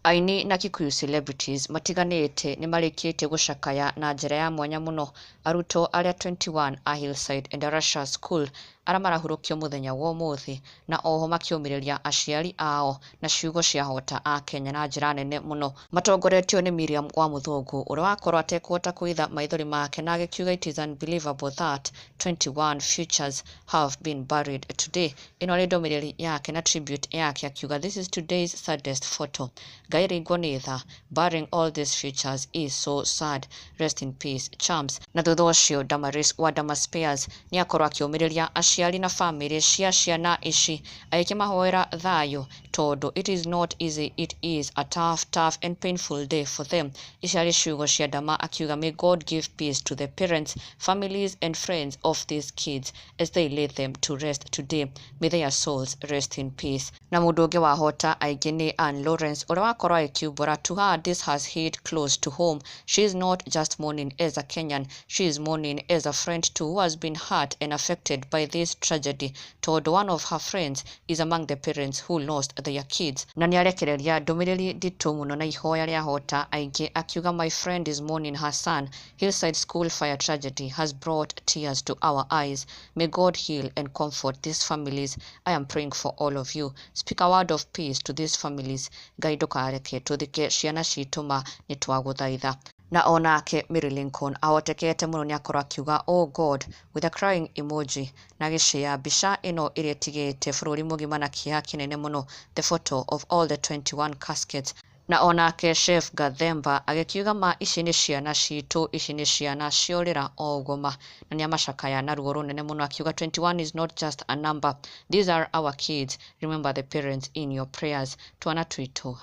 Aini na Kikuyu celebrities matiganĩte nĩmarĩkĩtie gũcakaya na njĩra ya mwanya mũno arutwo arĩa 21 a Hillside Endarasha School arĩa marahurũkio mũthenya wa ũmũthĩ, na oho makĩũmĩrĩria aciari ao na ciugo cia hota a Kenya na njĩra nene mũno. Matongoretio nĩ Miriam wa Mũthũngũ, ũrĩa wakorwo atekũhota kwĩitha maithori make na agĩkiuga, "It is unbelievable that 21 futures have been buried today." Ĩno nĩ ndũmĩrĩri yake na tribute yake, akiuga, "This is today's saddest photo. Ngai ringwo nĩ tha. Burying all these futures is so sad. Rest in peace, champs." Na thutha ũcio Damaris wa Damas Spears nĩ akorwo akĩũmĩrĩria aciari na famĩlĩ cia ciana ici, agĩkĩmahoera thayũ tondũ it is not easy, it is a tough, tough and painful day for them. Ici arĩ ciugo cia Dama, akiuga, "May God give peace to the parents, families and friends of these kids as they lay them to rest today. May their souls rest in peace." Na mũndũ ũngĩ wahota aingĩ nĩ Ann Lawrence, ũrĩa wakorwo agĩkiumbũra, "To her, this has hit close to home. She is not just mourning as a Kenyan, she is mourning as a friend too who has been hurt and affected by this tragedy, tondũ one of her friends is among the parents who lost their kids." Na nĩarekereria ndũmĩrĩri nditũ mũno na ihoya rĩa hota aingĩ, akiuga, "My friend is mourning her son. Hillside School fire tragedy has brought tears to our eyes. May God heal and comfort these families. I am praying for all of you. Speak a word of peace to these families. Ngai ndũkareke tũthike ciana citũ, ma nĩtwagũthaitha." Na onake Mary Lincoln ahotekete mũno nĩ akorwo akiuga, "Oh God," with a crying emoji, na agĩshare mbica ĩno ĩrĩa ĩtigĩte bũrũri mũgima na kĩeha kĩnene mũno, the photo of all the 21 caskets. Na onake Chef Gathemba agĩkiuga, "Ma ici nĩ ciana citũ, ici nĩ ciana ciorĩra o ũguo ma." Na nĩamacakaya na ruo rũnene mũno, akiuga, "21 is not just a number, these are our kids. Remember the parents in your prayers. Twana twitũ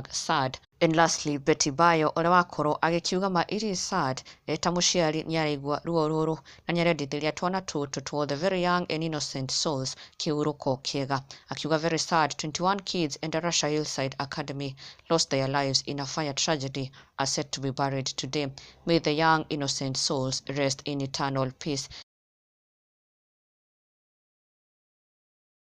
#sad." And lastly, Betty Bayo, ũrĩa wakorwo agĩkiuga, "Ma it is sad. Ta mũciari nĩaraigua ruo rũrũ na nĩarendithĩria twana tũtũ tuothe, very young and innocent souls, kĩhurũko kĩega." Akiuga, "Very sad, 21 kids and Arusha Hillside Academy lost their lives in a fire tragedy are set to be buried today. May the young innocent souls rest in eternal peace."